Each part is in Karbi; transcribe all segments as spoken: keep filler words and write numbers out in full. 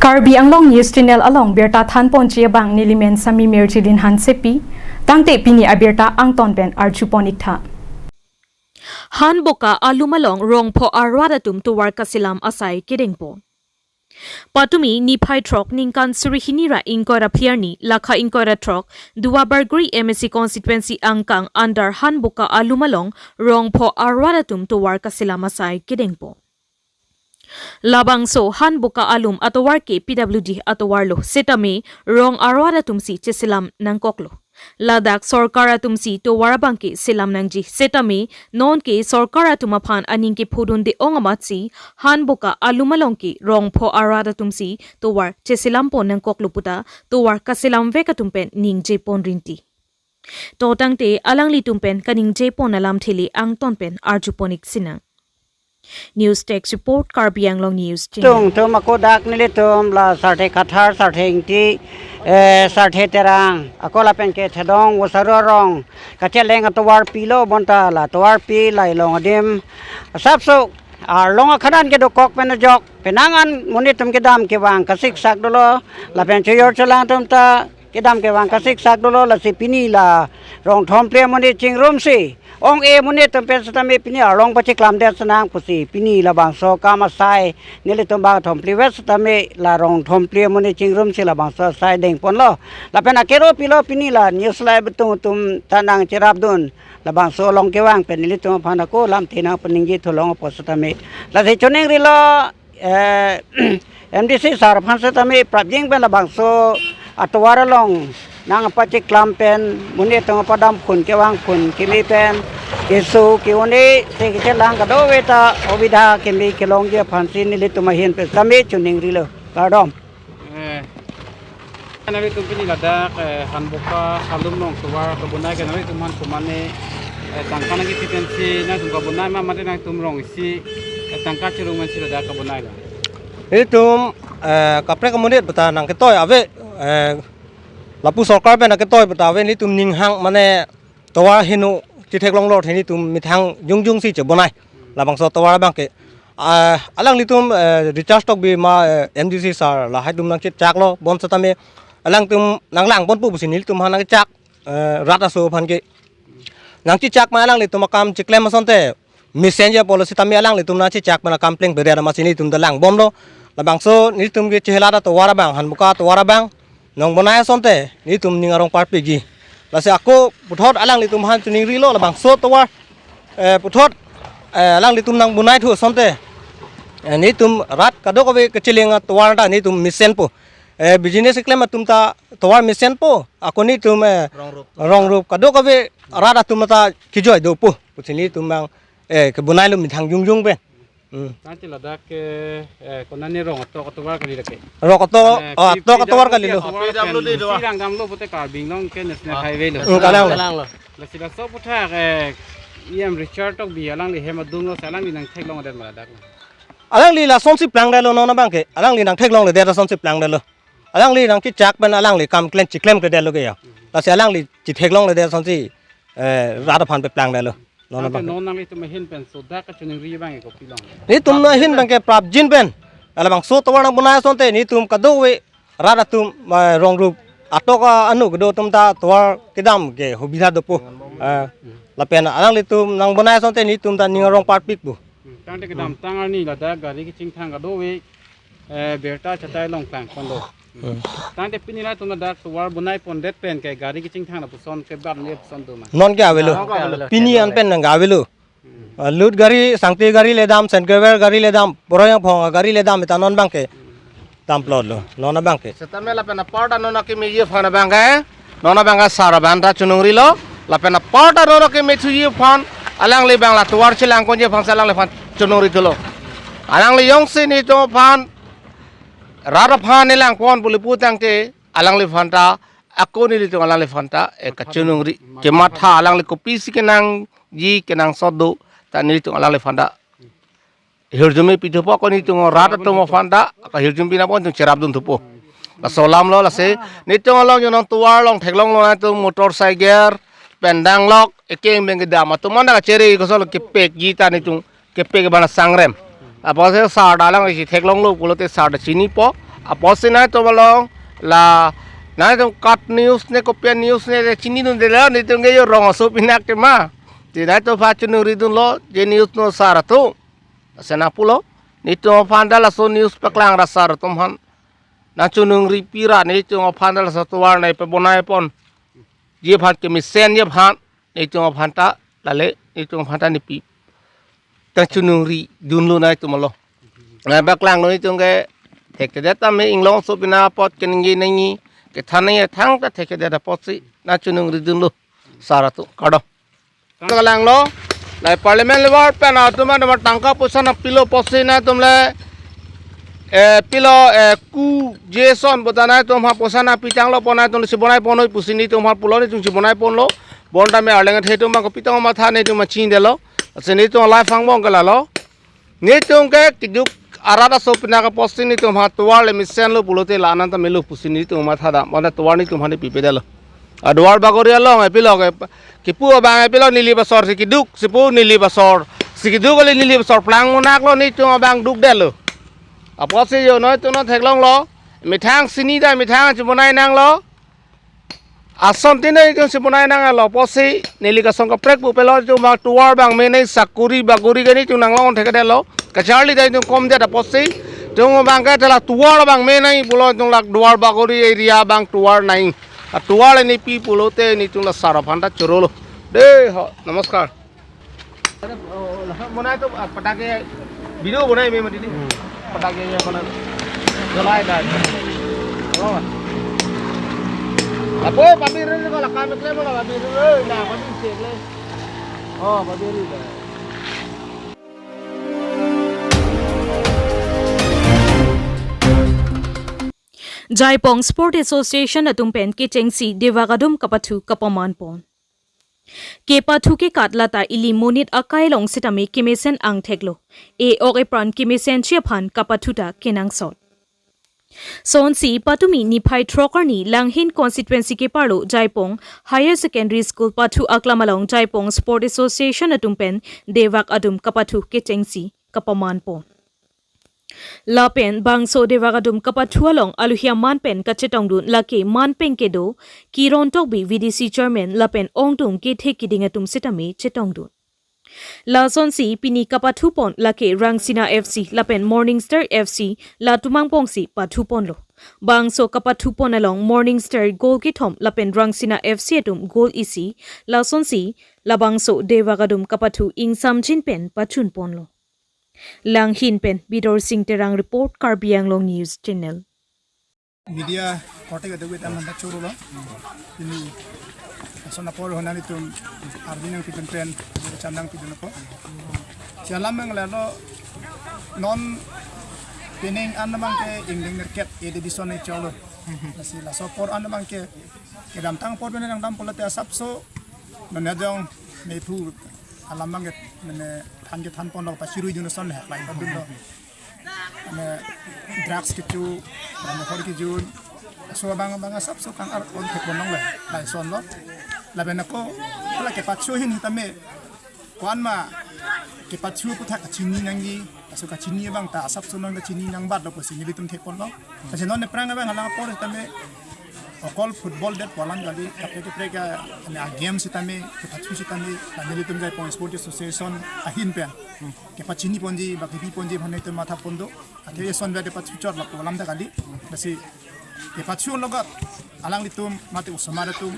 Karbi Anglong News Channel along birta thanponji abang nelimen Sami Mirjilin Hansepi, tangte pini abirta angton pen arjupon iktha. Hanboka alum along rongpho arat atum tovar kaselam asai kedengpo. Patumi niphai throk ningkan suri hini ra ingkoi ra phli arni lakha ingkoi ra throk Duarbagori M A C constituency angkang under Hanboka alum along rongpho arat atum tovar kaselam asai kedengpo. Labangso Hanboka alum atovar ke P W D atovar lo setame rong arat atum si cheselam nangkoklo. Ladak sorkar atum si tovar abang ke selam nangji setame non ke sorkar atum aphan aning kephudunde ong amat si Hanboka alum along ke rongpho arat atum si tovar cheselampon nangkoklo puta tovar kaselamvek atum pen ningjepon rinti. To tangte alanglitum pen kaningjepon alamthe le angton pen arjupon ik sinang. News Desk Report, Karbi Anglong News Channel. Tung tum ako dak nelitum la Sarthe Kathar, Sarthe Ingti, eh, Sarthe Terang, ako lapen ke Thedong Vosaro arong kacheleng atovar pilo bonta la tovar pi la ilong adim asapso arlong akhadan kedokok pen ajok penang an monit atum kedam kevang kasiksak dolo lapen chojor cholang atum ta kedam kevang kasiksak dolo, lasi pini la rong thom phli amonit chingrumsi ong-e monit atum pen setame pini arlong pacheklamdet sinang pusi pini labangso akam asai nelitum bang thom phli vet setame la rong thom phli amonit chingrumsi labangso asai dengponlo. Lapen akero pilo pini la news live atum atum ta nangcherapdun labangso along kevang pen nelitum aphan ako lamthe nangpaningje thu long apot setame. Lasi choningrilo, eh, M D C sir aphan setame prapjin pen labangso atovar along nangpacheklam pen monit atum apadam phun kevang phun keme pen keso ke-un-e te kechelang kadokave ta obidha keme kelongji aphansi nelitum ahin pen setame choningrilo. Kardom. Eh, nangtum pini ladak, eh, Hanboka alum along tovar kebonai ke nangtum aphan komatne, eh, tangka nangkepi pensi nangtum kebonai ma mate nangtum rong isi, eh, tangka chirung pensi ladak kebonai lo? Itum, eh, kaprek amonit beta nangketoi ave, eh, lapu sorkar pen nangketoi beta ave nelitum ninghang mane tovar heno chetheklonglo hini tum methang jongjong si chebonai. Labangso tovar abang ke, ah, alanglitum, eh, Richard Tokbi ma, eh, M D C sir lahai atum nangchechaklo bon setame alangtum nanglangponpo pusi nelitum aphan nangchak, eh, rat aso aphan ke nangchechak ma alanglitum akam cheklem asonte mesen je apotlo setame alanglitum nangchechak pen akam plengpledet amatsi nelitum ta langbomlo. Labangso nelitum ke Chehelat atovar abang, Hanboka atovar abang nongbonai asonte nelitum ning arong parpikji. Lasi ako puthot alanglitum aphan choningrilo labangso tovar, eh, puthot, eh, alanglitum nangbonai thu asonte, eh, nelitum rat kadokave kacheleng atovar ta nelitum mesenpo. Eh, business keklem atum ta tovar mesenpo. Ako nelitum, eh, rongrup kadokave rat atum ta kejoi dopo pusi nelitum abang, eh, kebonailo methang jongjong pen. Hmm. Tangte ladak ke, eh, konane rong atok atovar kali lake? Rong atok, eh, oh, P-, atok atovar P W D kalilo. Atovar P W D pen atovar. Si rang damlo pute Karbi Anglong ke National Highway lo. Hmm, kalang. Kalang lo. Lasi laso aputhak, eh, E M Richard Tokbi alangli hem adunglo si alangli nangtheklongledet ma ladak lo? Alangli lasonsi plangdetlo non abang ke. Alangli nangtheklongledet asonsi plangdetlo. Alangli nangchechak pen alangli kam klem cheklemkledetlo ke ya. Lasi alangli chetheklongledet asonsi, eh, rat aphan pe plangdetlo. Non abang. Tangte non nanglitum ahin pen sodak kachoningri abang ke kopilong? Nelitum ahin abang ke prapjin pen labangso tovar nangbonai asonte nelitum kadokave rat atum, eh, rongrup atok, ah, anu kedo atum ta tovar kedam ke hubidha dopo. Eh, lapen alanglitum nangbonai asonte nelitum ta ning arong parpikpo. Hmm, tangte kedamtang arni ladak gari kachingthang kadokave, eh, birta chatai along klangponlo. Hmm. Tangte pini latum ladak tovar bonaipondet pen ke gari kachingthang lapuson kebam ne lapuson do ma? Non ke avelo. Non ke avelo. Pini an pen nang avelo. Hmm. Ah, Lut gari, Sangti gari le dam, Saint Gabriel gari le dam, Boroi Angphong gari le dam, eta non abang ke damplotlo, non abang ke. Setame lapen apar ta non akemeji aphan abang ke, non abang ke sar abang ta chonungrilo, lapen apar ta non akemethuji aphan, alangli abang la tovar chelangkonji aphan si alangliphan chonungri thulo. Alangli jongsi nelitum aphan, rat aphan nelangpon pu le pu tangte, alangliphan ta, ako nelitum alangliphan ta, eh, kachonungri, kematha alangli kopisi kenangji kenangsot do, ta nelitum alangliphan ta hirjume pithupo, ako nelitum rat atum aphan ta, ako hirjum pinapon tung cherapdun thupo. Laso alam lo lasi, nelitum along jo non tovar along theklonglo nangtum motorcycle, pen danglok, ekeng beng kedam atum manda kachere kosol kepekji ta nelitum kepek bana sangrem. Apotsi sar ta alang isi theklonglo pulote sar ta chinipo, Apotsi nangtum along la nangtum kat news ne kopi a-news ne chinidunde la, netum ke yo rong aso pinak tema. Te nangtum aphan choningridunlo, je news no sar atum. Lasi nangpulo, netum aphan ta laso news paklang ra sar atum aphan nangchoningri pira, netum aphan ta laso tovar nangpabonaipon. Je aphan kemesen je aphan, netum aphan ta lale, netum aphan ta nepi. Nangchoningridunlo nangtum along. Nangpaklanglo netum ke thekthedet tame inglong aso pinak apot keningje nangji, kethan nangji thangta thekthedet apotsi nangchoningridunlo. Sar atum kardom. Kalanglo, la Parliament level pen atum an tangka poisa nangpilo apotsi nangtum le, eh, pilo, eh, ku Jason bota nangtum aphan poisa nangpitanglo pon nangtum chibonaiponoi pusi netum aphan pulo, netum chibonaiponlo. Bonta me arleng the atum ako pitang matha netum machin delo. Lasi netum live angbong ke lalo. Netum ke keduk arat aso pinak apotsi netum aphan tovar le mesenlo pulote la ananta melo pusi netum matha dam. Bonta tovar netum aphan pipedetlo. A-Duarbagori along epilo ke, kipu abang epilo Nilip asor si keduk, si pu Nilip asor. Si keduk kali Nilip asor plang monaklo, netum abang dukdetlo. Apotsi yo noi tu no theklonglo. Methang sini ta methang chibonai nanglo. Ason tine netum chibonai nanglo apotsi neli kason kaprek pu pelo netum abang tovar abang menei, sakori bakori ke netum nanglong thekdetlo. Kacharli ta netum komdet apotsi netum abang ke tela tovar abang menei pulo netum la Duarbagori area abang tovar nang. A tovar le nepi pulote netum la sar aphan ta chorolo. De ho, namaskar. अरे, ओ, लखन बनाए तो, आ, पटाखे, वीडियो बनाए मैं मत नहीं। हम्म। पटाखे ये बना, जलाए था। हेलो। अबे, पबीर रे, को लखन में क्लेम वाला, पबीर रे, ना, पबीर से क्लेम। ओ, पबीर रे। Jaipong Sport Association atum pen kechengsi Dewak adum kapathu kapamanpon. Kepathu kekat lata ili monit akai along sitame kemesen angthek lo. E-ok epran kemesenji aphan kapathu ta kenangsot. Sonsi patumi niphai throk arni Langhin constituency keparlo Jaipong Higher Secondary School pathu aklam along Jaipong Sport Association atum pen Dewak adum kapathu kechengsi kapamanpon. Lapen bangso Dewak adum kapathu along aluhi aman pen kachetongdun lake manpeng kedo Kiron Tokbi V D C chairman lapen ongdung kethe kiding atum sitame chetongdun. Lasonsi pini kapathupon lake Rangsina F C lapen Morning Star F C latum angbongsi pathuponlo. Bangso kapathupon along Morning Star goal kethom lapen Rangsina F C atum goal isi, lasonsi labangso Dewak adum kapathu ingsamjin pen pachunponlo. Langhin pen Bidor Sing Terang report, Karbi Anglong News Channel. Media korte kadokave ta manda chorolo. Pini lason apor ho nanglitum ardi nangpidun pen, chamnang pidun ako. Si alam abang lalo non pining an abang ke ingdeng nerkep edition ni cholo. Lasi laso apor an abang ke kedamtang apor pen nangdam pulote asapso non ajong nephu alam abang ke mane than kethanponlo, pachiruidun ason headline padunlo. Mane drugs kecho, mane hor kejun, laso abang abang asapso kang-ar-on thekponlongle, laisonlo. Lapen ako, hala kepathu ahin sitame, ko-an ma kepathu aputhak kachini nangji, laso kachini abang ta asapso non kachini nangbatlo pusi nelitum thekponlo. Lasi non aphrang abang halang apor sitame, okol football det pu alam kali, kaprek kaprek a, ane a-game sitame, kepathu sitame, la nelitum Jaipong Sport Association ahin pen kepachiniponji, ba kepiponji aphan nelitum mathapon do. Athe eson bia kepathu chot lapu alam ta kali. Lasi kepathu logot alanglitum mate osomar atum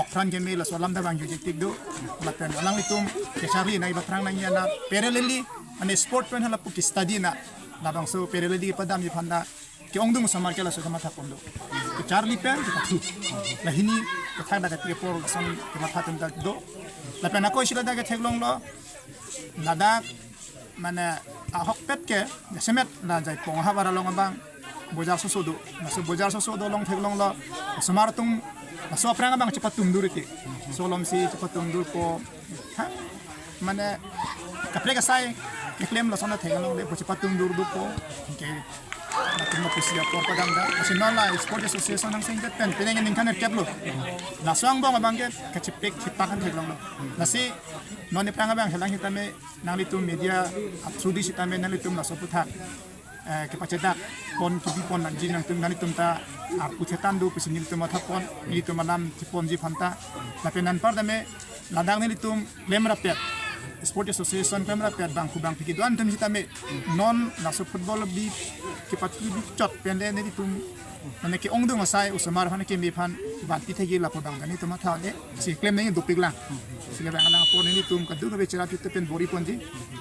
okpran keme laso alam ta bang jujik tik do. Lapen alanglitum kacharli nai baphrang nangji anat parallelly, mane sport pen halapu ke-study na, labangso parallelly kepadamji aphan ta ke-ongdung osomar ke laso kamathapon do. Kacharli pen kepathu. Lahini kethak dak kepre apor lason kematha atum ta do. Lapen ako isi ladak ketheklonglo. Ladak mane ahokpet ke jasemet la Jaipong ahavar along abang bojar soso do. Laso bojar soso do along theklonglo. Osomar atum laso aphrang abang chepatum dur iti. Solomsi chepatum durpo. Ha? Mane kaprek asai keklem lason ta theklongle, po chepatum dur dopo. Ke latum ma pusi apor padam da. Lasi non la Sport Association angsong det pen, pini ningkan nerkep lo. Laso angbong abang ke kachepek chepakan theklonglo. Lasi non aphrang abang helang sitame nanglitum media athudi sitame nanglitum laso aputhak eh, kepachedak pon kebi pon nangji nangtum nangtum ta arpu thetan do pusi nelitum matha pon, nelitum alam thepon ji aphan ta. Lapen anpar tame ladak nelitum klemrap pet, Sport Association klemrap pet bangphu bangphi kedo-an atum sitame non laso football bi kepathu bi chot pen le nelitum mane ke-ongdung asai osomar aphan keme aphan vanpi thagi lapu abang nelitum matha le si klem nangji dopik lang. Si labang alang apor nelitum kadokave cherap chot pen bor-i ponji.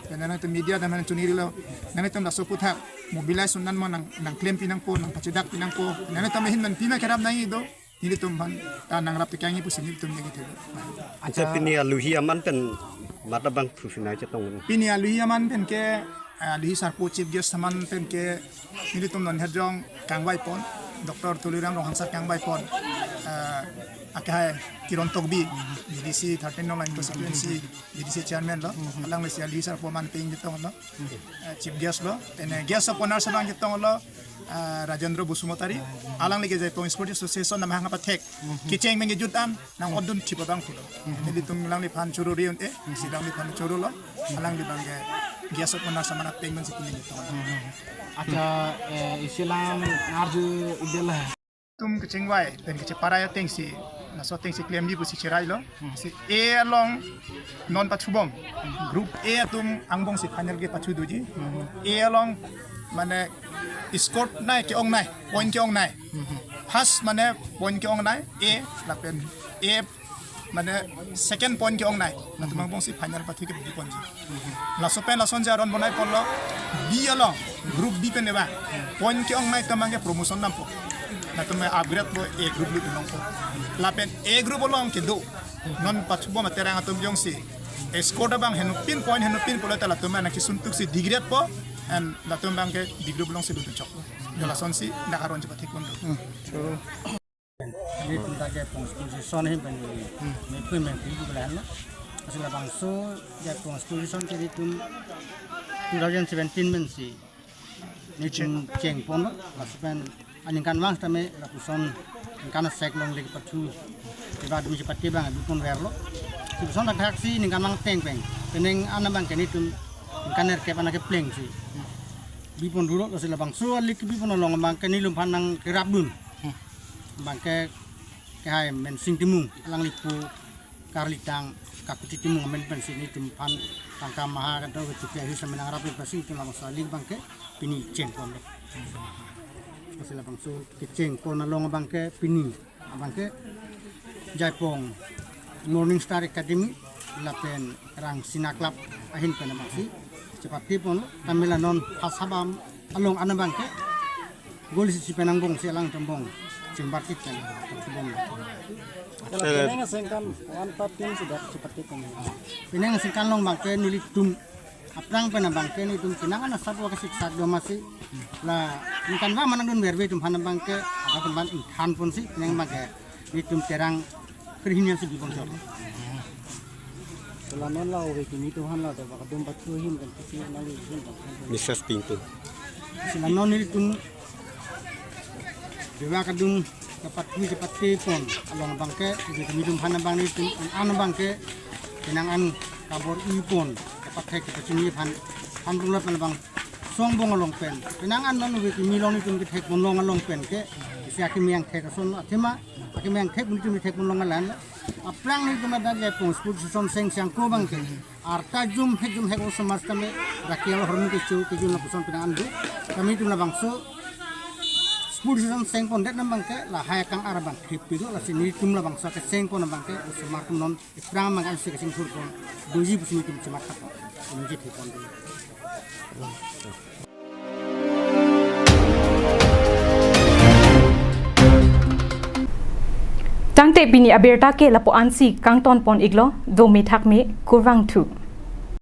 Pen nangtum media dam han chuniri lo. Nangtum laso aputhak mobilize un-an mo nang, nangklempi nangpo, nangpachedak pi nangpo. Nangtum ahin man pima kerap nangji do. Nelitum aphan ta nangrap tekangji pusi nelitum nangji thelo. Accha, pini aluhi aman pen mata bangphu sina chetong. Pini aluhi aman pen ke, eh, aluhi sarpo chief guest aman pen ke nelitum non herjong kangvai pon, Doctor Tuliram Ronghang sir kangvai pon, eh, akehai Kiron Tokbi, B D C thirteen Nonglang constituency, B D C chairman lo, alangli si aluhi sarpo aman pen chetong lo, eh, chief guest lo, then, eh, guest of honor abang chetong lo, eh, Rajendra Basumatary, alangli ke Jaipong Sports Association namahang apathek, kecheng mengejut an, nang odun thipo bangphu lo. Nelitum alangliphan choro ri un-e, si alangliphan choro lo, alangli abang ke guest of honor aman pen man si pini chetong. Accha, eh, isi alam arju idel ha. Tum kechengvai pen kecheparai ateng si, laso ateng si klemji pusi cherai lo. Si A along non pathubom. Group A atum angbong si final kepathu doji. A along mane score nai ke-ongnai, point ke-ongnai. First mane point ke-ongnai A lapen A mane second point ke-ongnai. Latum angbong si final pathu kebi ponji. Laso pen lason si aron bonai pon lo. B along, group B pen eba. Point ke-ongnai atum abang ke promotion dampo. Latum upgrade po, A group lut longpo. Lapen A group along kedo. Non pathubom aterang atum jongsi score abang henopin, point henopin pulote latum abang ke suntuk si D grade po. And latum abang ke D group along si lut chok. Yo lason si dak aron chepathek pon do. Nelitum ta Jaipong Sports Association ahin pen nelitum mengpi bulan lo. Lasi labangso Jaipong Sports Association ke nelitum two thousand seventeen pen si nelitum cheng pon lo. Laso pen aningkanvang tame lapuson ningkan asek longle kepathu, keba dumi chepate abang bi ponver lo. Lapuson thakthak si ningkanvang ateng pen penang an abang ke nelitum ningkan nerkep an kepleng si bi pon dolo. Lasi labangso alik bi pon along abang ke nelitum aphan nangkerapdun abang ke kehai Mensing Timung, alangli pu karlitang Kakuti Timung amen pen si nelitum aphan tangka maha kado ketupi ahi samenang rap pen si nelitum labangso alik abang ke pini cheng pon lo. Lasi labangso kecheng pon along abang ke pini abang ke Jaipong Morning Star Academy lapen Rangsina Club ahin pen abang si chepate pon lo. Tame la non first half along an abang ke goal isi pen angbong si alangtum angbong chingbar kit pen angbong. Kalau penang asengkan one thirteen sudah seperti itu. Penang asengkan along abang ke nelitum aphrang pen abang ke nelitum penang an asap wa kesik sak do masi la ningkanvang manang dun verve atum aphan abang ke ada teman ingthan pon si penang abang ke nelitum terang perhinian si bi pon chot. Selanon la ove kimi atum aphan la do bak dum pathu ahin kan kisi nang ahin kan. Missus Pintu. Selanon nelitum dewa kadung dapat mi dapat te pon along abang ke, ove kimi atum aphan abang nelitum an abang ke penang an kabor-i pon dapat thek kepachini aphan, aphan rula pen abang song bong along pen penang an non ove kimi along nelitum kethek pon long along pen ke isi akimi angthek ason athema akimi angthek nelitum kethek pon long alan. Aphrang nelitum ada Jaipong Sports Association seng seng ko abang ke arta jum hek jum hek osomar tame rakel hormu kecho kejun lapuson penang an do. Kami atum labangso Sports Association seng pon det abang ke lahai akang ar abang thip pido, lasi nelitum labangso keseng pon abang ke osomar atum non aphrang abang ke ansi keseng thur pon doji pusi nelitum chematha pon. Nelitum thip pon do. Tangte pini abirta ke lapu-an si kangton pon iklo, dome thakme, kurvangthu.